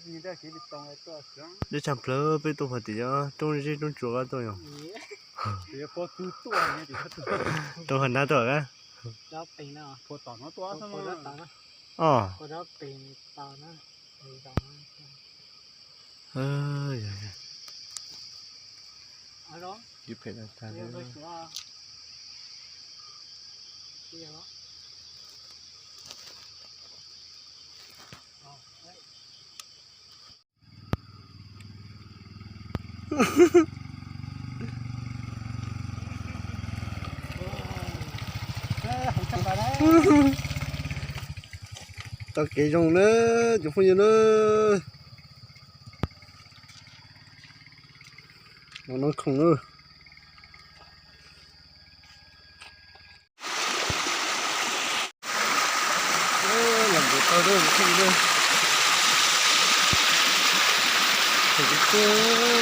Lub tshaj plawg peb tuaj pom tim roob zeb roob tsua qab tuaj yog. Rau qhov nab tuaj qab. Os. Ib phem tag tag li. Tau kev zoo na, cov phooj ywg na. Los noj khoom na. Los nrhiav tau na, cov phooj ywg na. Khoom tib tug.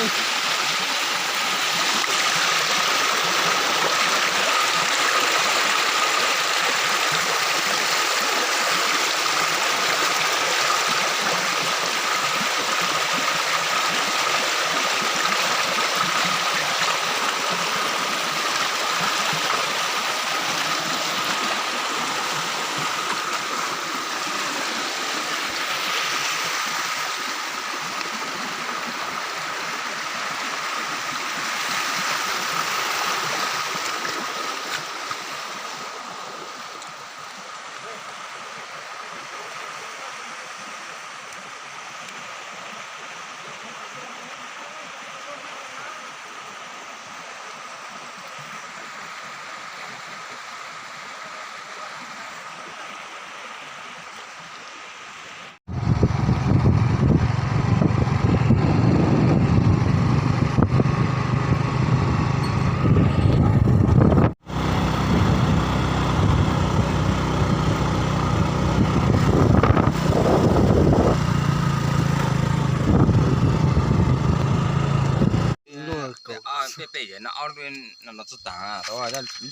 Peb pem no ob lub no txog taag,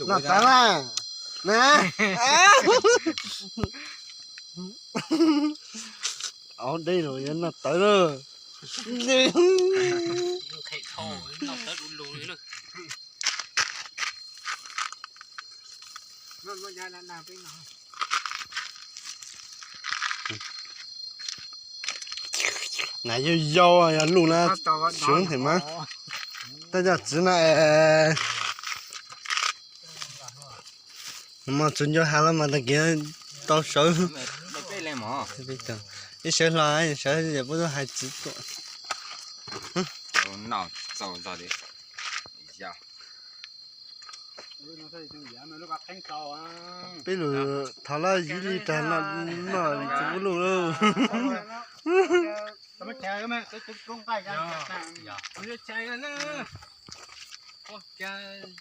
noj tawv na. Aub deb los yuav noj tawv na. Nas yau yau yog luj na, tshwv them mas. Tej cov txiv na, mas txwv nco has los mas tag kis tau sawv. Ib sawv hlo, sawv puab tuaj hais txiv tuaj. Peb lug thov lawv ib li tag noj tsis pub luj lauj.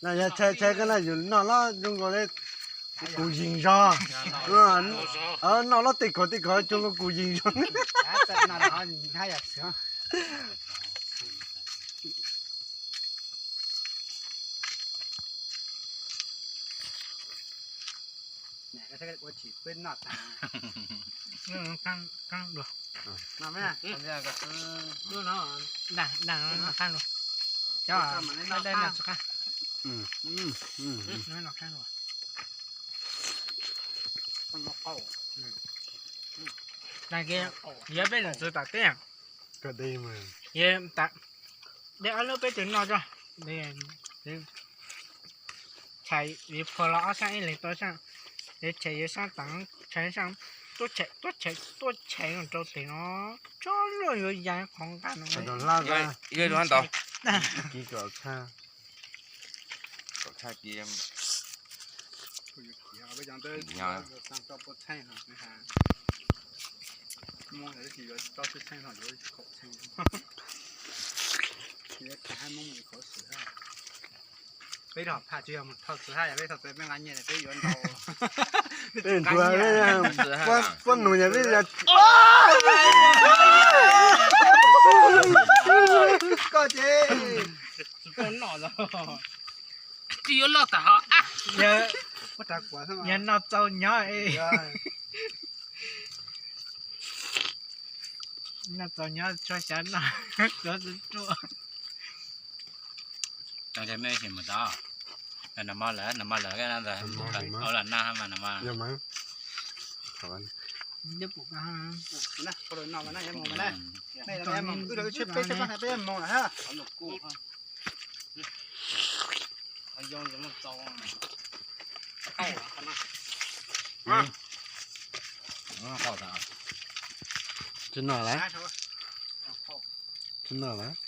No yog tshai tshai koj na, yus noj los zoo nkaus li kuv yeeg zog. Noj los tej khov tej khov zoo nkaus kuv yeeg zog. Yog peb leej txiv tom teb, de ob lub peb tug noj tso. Tshais yuav phua los ob sab ib leeg tau sab, yuav tshais yuav sab taag, tshais sab, tuaj tshais tuaj tshais tuaj tshais rau tes no, tso luaj yuav ya qhov nqaj no. Peb rov phaj tsis yog mus thauj txiv haj, yog peb thauj txiv peb nqa nyiaj peb yuav ntau. Peb ntuas peb, puab nus yog peb yog. Koj ces tsis yuav loj tas ho. Yog noj txaus nyob. Noj txaus nyob tshuab xyav noj, txaus txaus ruaj. Tau ces mej sim mus tau. Nag hmo lawm, nag hmo lawm, ntawd lam nag mas nag hmo. Tsis noj lawm, tsis noj lawm.